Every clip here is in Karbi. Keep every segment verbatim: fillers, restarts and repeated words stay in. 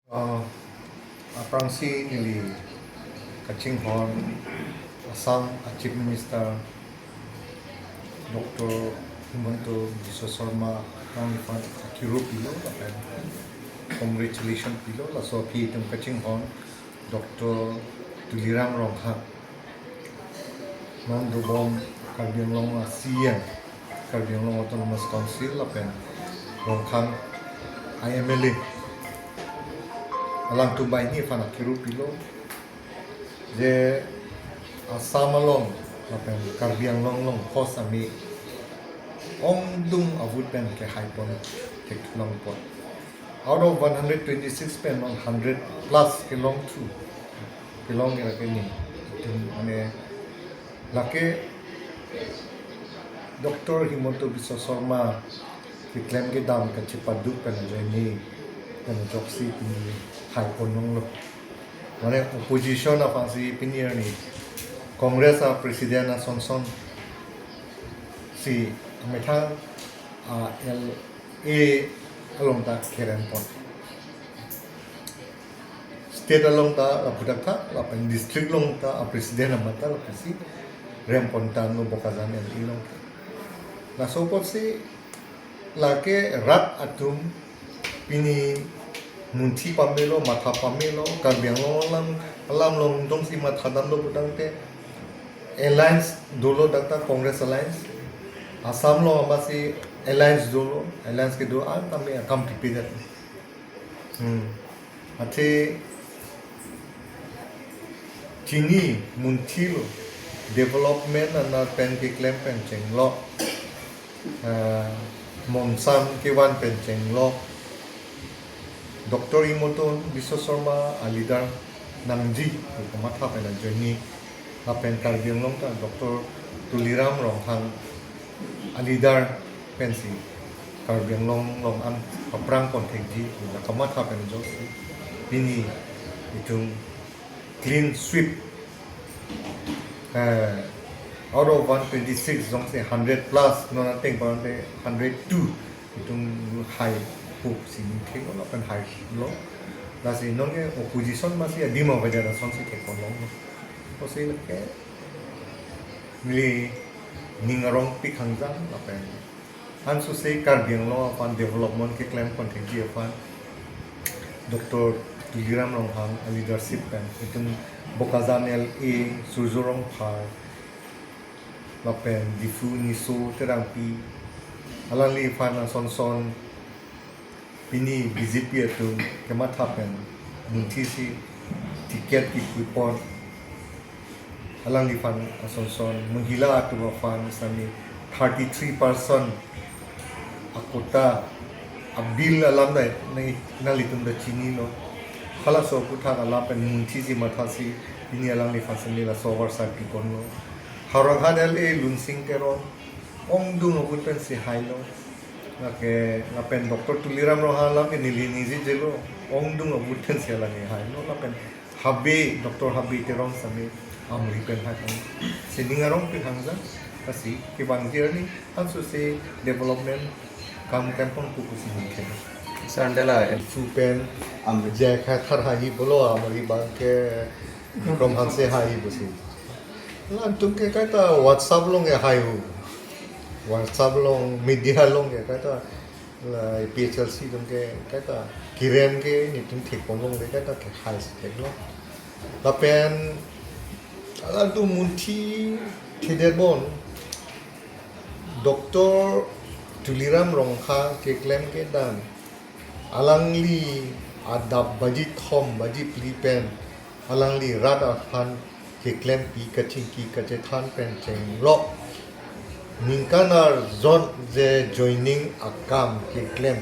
Uh, aphrangsi neli kachinghon Assam a Chief Minister Doctor Himanta Biswa Sarma alangphan akiru pilo lapen congratulation pilo, laso aphi itum kachinghon Doctor Tuliram Ronghang, non dobom Karbi Anglong a C E M, Karbi Anglong Autonomous Council lapen Ronghang a M L A, alangtum banghini aphan akiru pilo je Assam along lapen Karbi Anglong along hos ami ongdung avote pen kehai pon theklong pon. Out of one hundred twenty-six pen non hundred plus kelong thu. Kelong ke lake ni. Itum mane lake Doctor Himanta Biswa Sarma keklem kedam kachepaduk pen ajoine pen ajoksi pini hai pon longlo. Mane opposition aphansi pini arni Congress a president ason son si amethang a L A along ta kerem pon. State along ta lapu dak tha, lapen district along ta a president amat ta lapusi rem pon tanglo Bokajan L A along ta. Laso apotsi lake rat atum pini munthi pamelo, matha pamelo, Karbi Anglong alam, alam along dongsi matha damlo putangte alliance dolo, dak ta Congress alliance. Assam along amatsi alliance dolo, alliance kedo an tame akam pipedet. Hmm. Athe chini munthilo, development anat pen keklem pen chenglo, ah, momsam kevan pen chenglo, Doctor Himanta Biswa Sarma a leader nangji pu kamatha pen ajoine lapen Karbi Anglong ta Doctor Tuliram Ronghang a leader pensi Karbi Anglong along an paprang pon thekji pu la kamatha pen ajoksi pini itum clean sweep, eh, out of one twenty-six jongsi hundred plus non ateng parang te hundred two itum hai pu si ni theklo lapen hailo. Lasi non ke opposition amatsi adim avajar asonsi thek pon longlo. Apotsi lake neli ning arong pik hangjang lapen ansose Karbi Anglong aphan development keklem pon thekji aphan Doctor Tuliram Ronghang a leadership pen itum Bokajan L A, Surjya Rongphar lapen Diphu Niso Terangpi, alangliphan ason son pini B J P atum kematha pen munthisi ticket kipui pon, alangliphan ason son, mahila atum aphan sami thirty three percent a quota a bill alam dai nang, nanglitum ta chinilo. Halaso aputhak alam pen munthisi mathasi pini alangliphan sami laso avarsai pi ponlo. Howraghat L A Lunsing Teron ongdung avote pensi hailo. Lake lapen Doctor Tuliram Ronghang alam ke neli ningje jelo, ongdung avote pensi alang ke hailo lapen Habe, Doctor Habe Teron sami amri pen hai pon. Si ning arong pik hangjang, lasi kevangji arni ansose development kam klem pon pu pusi ningke. Sandela, eh, Su pen amri jai kha thar hahi pulo, amri abang ke Bikram Hanse hahi pusi. La atum ke kaita WhatsApp along ke hai hu. WhatsApp along, media along ke kaita la A P H L C atum ke kaita kerem ke nelitum thek pon longle, kaita ke hai si theklo. Lapen alangtum munthi thedet bon, Doctor Tuliram Ronghang keklem kedam, alangli adap baji thom baji phli pen alangli rat aphan keklempi kachingki kachethan pen chenglo. Ningkan arjon je joining akam keklem,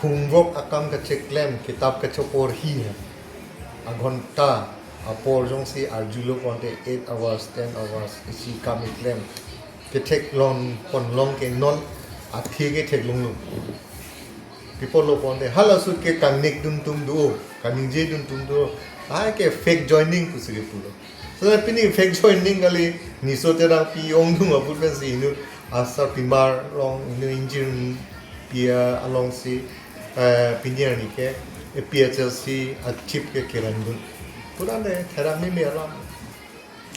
homework akam kacheklem, kitap kacheporhi aghonta apor jongsi arjulo pon te eight hours, ten hours isi kam keklem, kethek lon pon long ke non athe kethek longlo. Pi apotlo pon te hala ahut ke kangnek dun atum do, kaningje dun atum do, ai ke fake joining pusi kepulo. So pini fake joining kali, Niso Terangpi ongdung avote pensi inut asarpimar along, inut ingjirpi alongsi, eh, pini arni ke A P H L C a chief ke kerandun. Pura ne therak meme alam.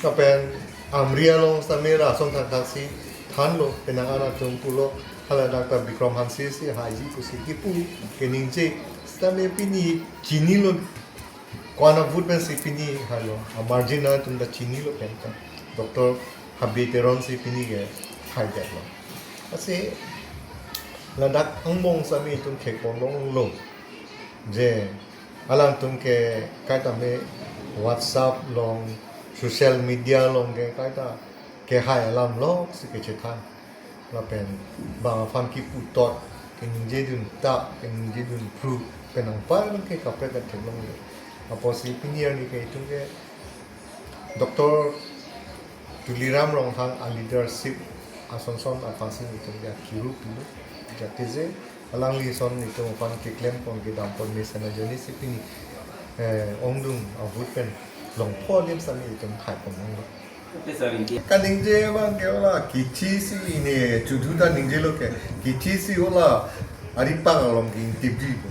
Lapen Amri along sitame lason thakthak si thanlo, penang an atum pulo, hala Doctor Bikram Hanse si haiji pusi kipu keningje. Sitame pini chinilo, ko-an a vote pensi pini hailo, a margin atum ta chinilo pen ta. Doctor Habe Teron si pini ke haidetlo. Lasi ladak angbong sitame itum thekponlonglo je alangtum ke kaita me WhatsApp along, social media along ke kaita kehai alam lok si kechethan. Lapen bang aphan kiputot, keningjedun ta, keningjedun phru, penang par ke kaprek theklongle. Apotsi pini arni ke itum ke Doctor Tuliram Ronghang a leadership asonson aphansi itum ke akiru pilu. Jatije alangli ason itum aphan keklempon kedam ponmesen ajoine si pini, eh, ongdung a vote pen longpho alim sitame itum thaiponlonglo. Kaningje abang ke hala kechi si ne chudhu ta ningjelo ke, kechi si hala aripak along ke ingtip dipo.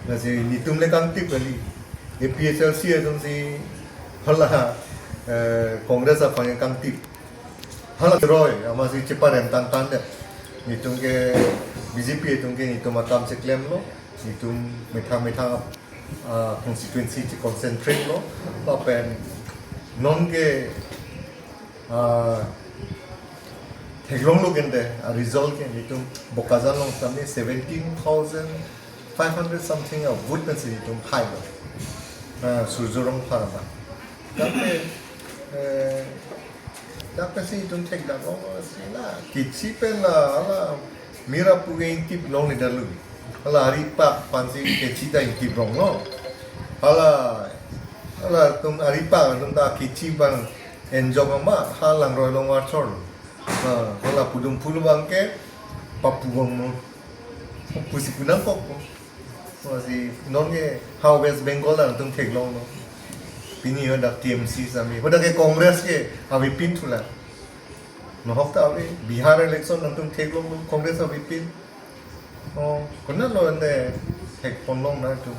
Lasi netum le kangtip kali. A P H L C atum si hala, eh, Congress aphan kangtip. Hala roi, amatsi cheparem tangtangdet. Netum ke B J P atum ke netum akam cheklemlo. Netum methang methang, ah, constituency che-concentrate lo. Lapen non ke, ah, theklonglo kente, ah, result ke netum Bokajan along sitame seventeen thousand five hundred something a vote pensi netum hailo. Ah, Surjya Rongphar abang. Tapi, eh, tapi si itum thekdamlo, si la kechi pen la, hala mira pu ke ingtip longledetlo. Hala aripak aphansi kechi ta ingtip longlo. Hala, hala atum aripak atum ta kechi abang enjok ama, ha langroi along archor. Ha, hala pudum phul abang ke papu abang mo. Pusi punangkokpo. Lasi non ke ha West Bengal alangtum theklonglo. Pini hadak T M C sitame, hadak ke Congress ke avepin thulang. Nohok ta ave, Bihar election alangtum theklonglo, Congress avepin. Oh, konatlo ante thekponlong nangtum.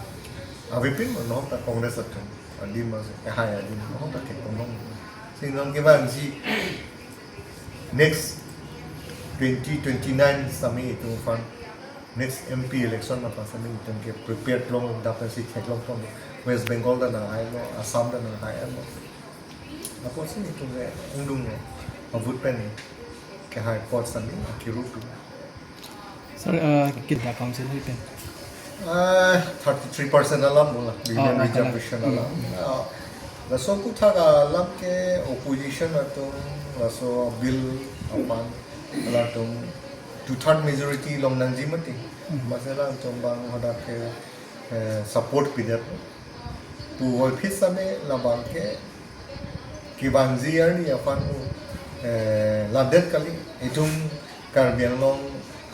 Avepin mo nohok ta Congress atum. Adim mas, eh, hai adim, nohok ta thekponlong. Si non ke bang si next twenty twenty-nine sitame itum aphan, next M P election aphan sitame itum ke prepared longdam pensi theklongpon. West Bengal ta nanghailo, Assam ta nanghailo. Apotsi itum ke ongdung lo, a vote pen kehai apot sitame akiru tu. Sir, uh, kita council pen? Ah, thirty-three percent alam bola, women, ah, reservation alam. Hmm. Ah, laso aputhak alam ke opposition atum, laso bill aphan, alangtum two-third majority longnangji mati. Hmm. Amatsi alangtum bang hadak ke, eh, support pidet. Pu hoi phit sitame labang ke kevangji arni aphan, eh, ladet kali. Itum Karbi Anglong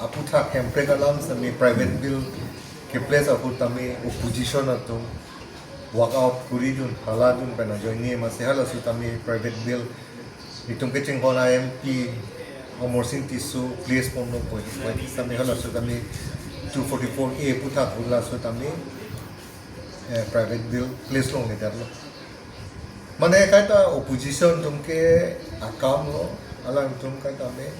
aputhak Hemprek alam sitame private bill ke-place ahut tame opposition atum walk out kuridun, haladun pen ajoine amatsi halaso tame private bill itum kachinghon a M P Amarsing Tisso place ponlo poi, poi sitame halaso tame two forty-four A aputhak halaso tame, eh, private bill place longledetlo. Mane kaita opposition atum ke akam lo, alangtum kaita me,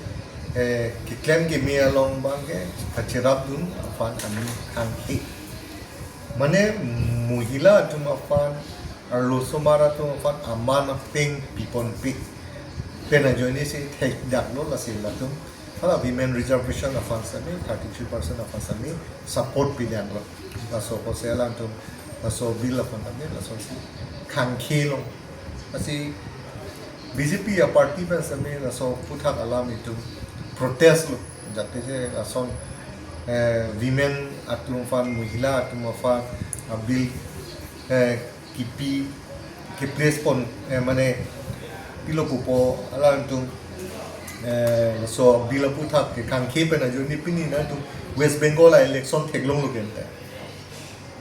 eh, keklem keme along abang ke kacherapdun aphan kami khangkhe. Mane mohila atum aphan, arlosomar atum aphan aman apeng piponpe pen ajoine si thekdaklo, lasi latum hala women reservation aphan sitame, thirty-three percent aphan sitame support pidaklo. Laso apotsi alangtum laso bill aphan sitame lasonsi khangkhelong. Lasi B J P a party pen sitame laso aputhak alam itum protest lo. Jatije lason, eh, women atum aphan, mohila atum aphan a bill, eh, kipi, ke-place pon, eh, mane pilo pupo, alangtum, eh, laso bill aputhak ke khangkhe pen ajoine pini nangtum West Bengal a election theklonglo kente.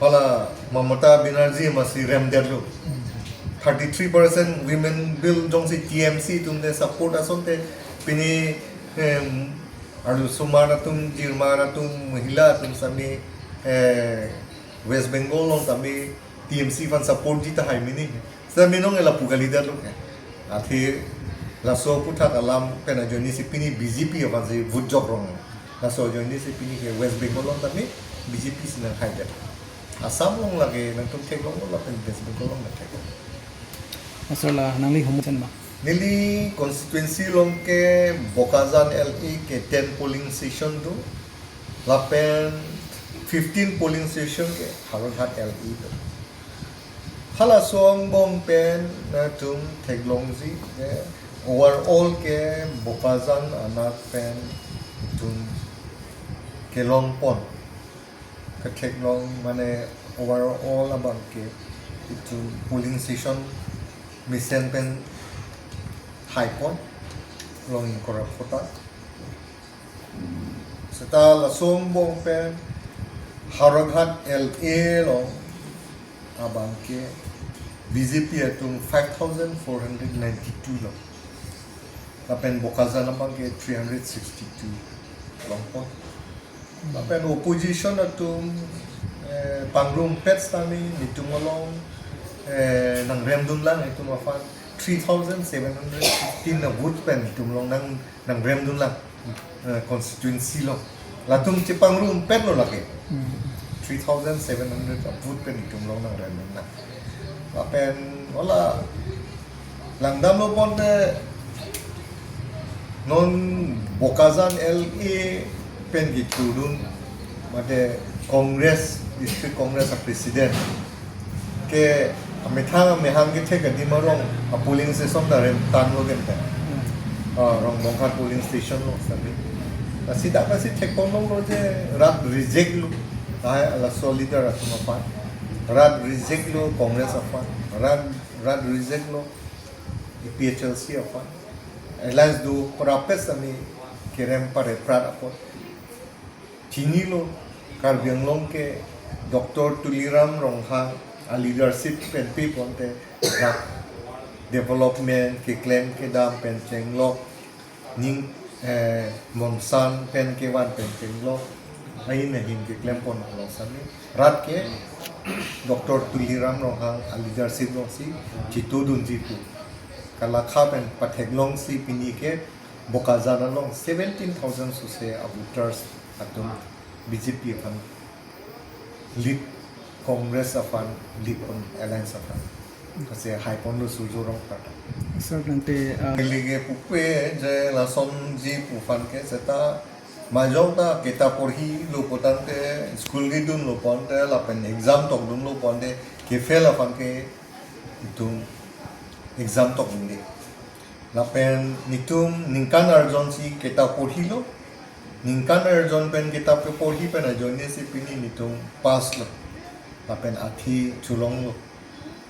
Hala Mamata Banerjee amatsi remdetlo. Thirty-three percent women bill jongsi T M C atum te support asonte pini, em, arlosomar atum, jirmar atum, mohila atum sitame, eh, West Bengal along tame T M C aphan support ji tahai mini. Seta minong ela pu kalidet lo ke. Athe laso aputhak alam pen ajoine si pini B J P aphan si vote jok rong. Laso ajoine si pini ke West Bengal along tame B J P si nanghaidet. Assam along lake nangtum theklonglo lapen West Bengal along nangtheklong. Asor la nangli home sen ma? Neli constituency along ke Bokajan L A ke ten polling station do. Lapen fifteen polling station ke Howraghat L A do. Halaso angbong pen nangtum theklongji ke overall ke Bokajan anak pen itum kelongpon. Ketheklong mane overall abang ke itum polling station mesen pen haipon long ingkoi ra phota. Seta laso angbong pen Howraghat L A along abang ke B J P atum five thousand four hundred ninety-two lo. Lapen Bokajan abang ke three hundred sixty-two longpon. Lapen opposition atum eh, pangrumpet setame netum along eh, nangremdun lang itum aphan three thousand seven hundred fifteen na vote pen itum along nang nangremdun lang eh, constituency along. Latum chepangrumpet lo lake. Three thousand seven hundred a vote pen itum along nangremdun lang. Lapen ola langdamlo ponte non Bokajan L A pen kithudun mate Congress, District Congress a President ke amethang amehang kethek adim arong a polling station ta remtanglo kente. Ah, Rongbongkhat polling station lo sabi. Lasi dak lasi thekponlonglo je rat reject lo. Ai laso leader atum aphan. Rat reject lo Congress aphan. Rat rat reject lo A P H L C aphan. Alliance do prapes ani kerem pare prat apot. Chinilo Karbi Anglong ke Doctor Tuliram Ronghang a leadership pen pi ponte dak development keklem kedam pen chenglok ning eh, mongsan pen kevan pen chenglok ahin ahin keklem pon along sami rat ke Doctor Tuliram Ronghang a leadership alongsi chitudunji pu kalakha pen patheklongsi pini ke Bokajan along seventeen thousand sose a voters atum B J P aphan lead Congress aphan lead pon alliance aphan. Kasi haiponlo Surjya Rongphar ta. Sir, nangte, ah, Neli ke pupe je lasonji pu aphan ke seta majok ta kita porhilo potangte school kedunlo ponte lapen exam tokdunlo ponte ke fail aphan ke itum exam tokdunde. Lapen netum ningkan arjon si kita porhilo. Ningkan arjon pen kita pe porhi pen ajoine si pini netum pass lo. Lapen athi chulonglo.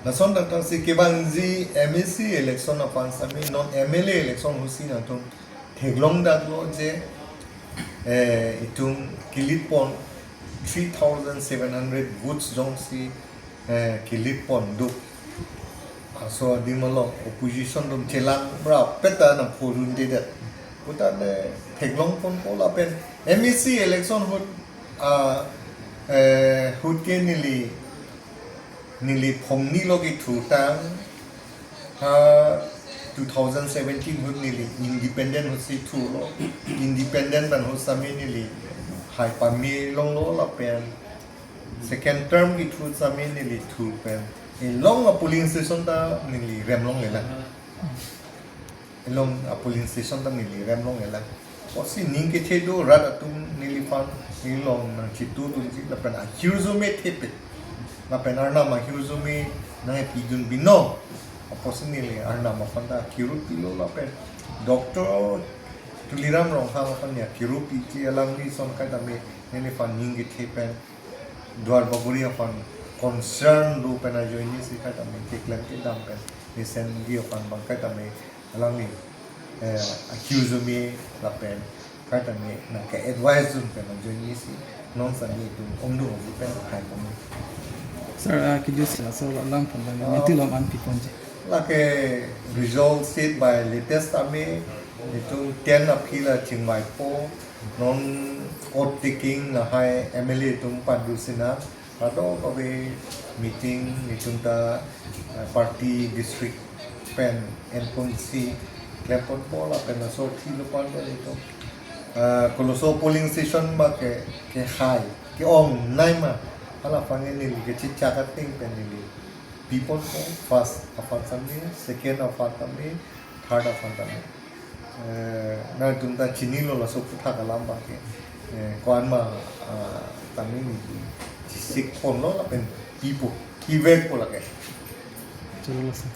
Lason tangtang si kevangji M A C election aphan sami non M L A election ahut si nangtum theklong daklo je eh, itum ke-lead pon three thousand seven hundred votes jongsi eh, ke-lead pon do. Laso adim along opposition atum chelang prapet ta nangphurundedet. Puta le theklong ponpo lapen M A C election ahut ah, eh, ahut ke neli neli phongnilo kethutang ha two thousand seventeen ahut neli independent ahut si thulo. Independent pen ahut sami neli hai pame longlo lapen second term kethu sami neli thu pen elong a polling station ta neli remlonglelang. Elong a polling station ta neli remlonglelang. Apotsi ning kethe do rat atum neliphan elong nangchitudunji lapen ahirjume thepi. Lapen Arnam ahirjume nangpidun binong. Apotsi neli Arnam aphan ta kiru pilo lapen Doctor Tuliram Ronghang aphan ya kiru piji alangli ason kaitame neliphan ning kethe pen Duar Bagori aphan concern do pen ajoine si kaitame keklem kedam pen mesen di aphan bang kaitame alangli eh, accuse me lapen kaitame nangke-advise dun pen ajoine si non sani itum ongdung pen hai pon. Sir, ah, could you say, so lang pon lang, ah, niti long an pi ponji. Lake result sheet by latest tame itum ten aphi la chingvaipo non oath taking lahai M L A atum padu sina Kadokave meeting netum ta, eh, party district pen enponsi klempon po lapen laso thilo pan pen netum, eh, koloso polling station ma ke, kehai ke-ongnei ma, hala aphan ke neli kechechak ateng pen neli pipon po, first aphan tame, second aphan tame, third aphan tame. Eh, nangtum ta chinilo laso aphuthak alam abang ke. Eh, ko-an ma, ah, tame neli chesik ponlo lapen pipo, pivek po lake. Chalo laso.